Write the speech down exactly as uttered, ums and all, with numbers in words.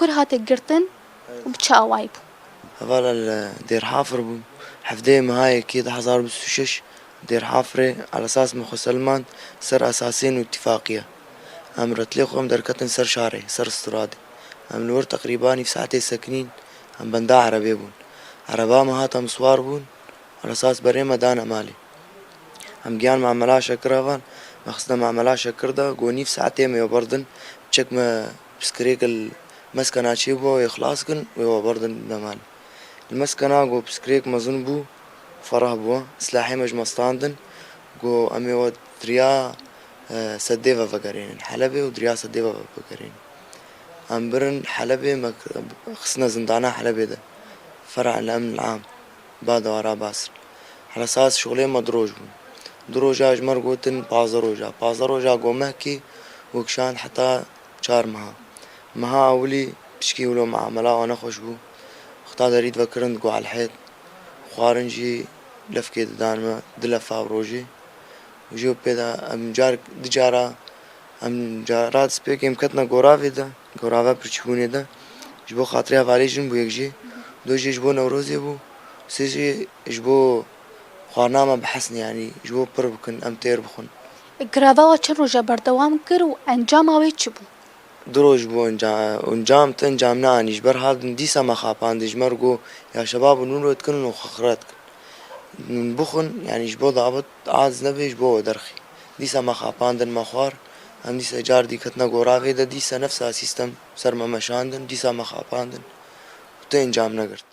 Hate girtin û bi çi awayî bû? Hevala li Dêrhafir bûm. Hevdeyê meha yekê du hezar bîst û şeş Dêrhafirê elesas me xwe selmand ser esasên û îtîfaqiya. Em retilê xwe em derketin ser şarê, ser stradê. Em li wir teqrîba nîv saetê sekinîn, em benda erebê bûn. Ereba me hat em siwar bûn, elesas berê me dane malê. Em giyan mamela Şekir heval, me xistine mamela Şekir de, got nîv saetê me wê berdin, piçek me piskirêk li meskena çêbû, wê xilas kin, wê we berdin bine malê. Li meskena got piskirêk mezin bû, ferah bû, silahê me ji me standin, got em ê we di riya, e, Sedê ve vegerênin, Helebê û di riya Sedê ve vegerênin. Em birin Helebê, me xistine zindana Helebê de, Fer'a el-Emn el-Am. Bad wara basir. Helesas şixulê me du roj bû. Du roja ji me re gotin pazdeh roja. Pazdeh roja go mehkî û kişand heta çar meha. Meha ewilî pişkî wilo muamela wan nexweş bû. Wexta derî divekirin digo elhêt. Xwarin jî lefkê didan me, du lefa bi rojê. Û jê pê de em car, du cara, em cara destpêkê em ketine goravê de, gorava pirçîbûnê de. Ji bo xatirê hevalê jin bû yek jê. Du jê ji bo Newrozê bû. Sê jê ji bo xwarina me bi hesnê, yanî ji bo pir bikin, em têr bixwin. Greva we çend roja berdewam kir û encama wê çi bû? Du roj bû enca-, encam, tu encam neanî, ji ber hatin dîsa me xapandin, ji me re got, ya şebab nûn rot kin û xixret kin. Nûn bixwin, yanî ji bo dabit aciz nebe, ji bo we derxî. Dîsa me xapandin, me xwar, em dîsa car dî ketine goravê de, dîsa nefsa sîstem ser me meşandin, dîsa me xapandin û tu encam negirt.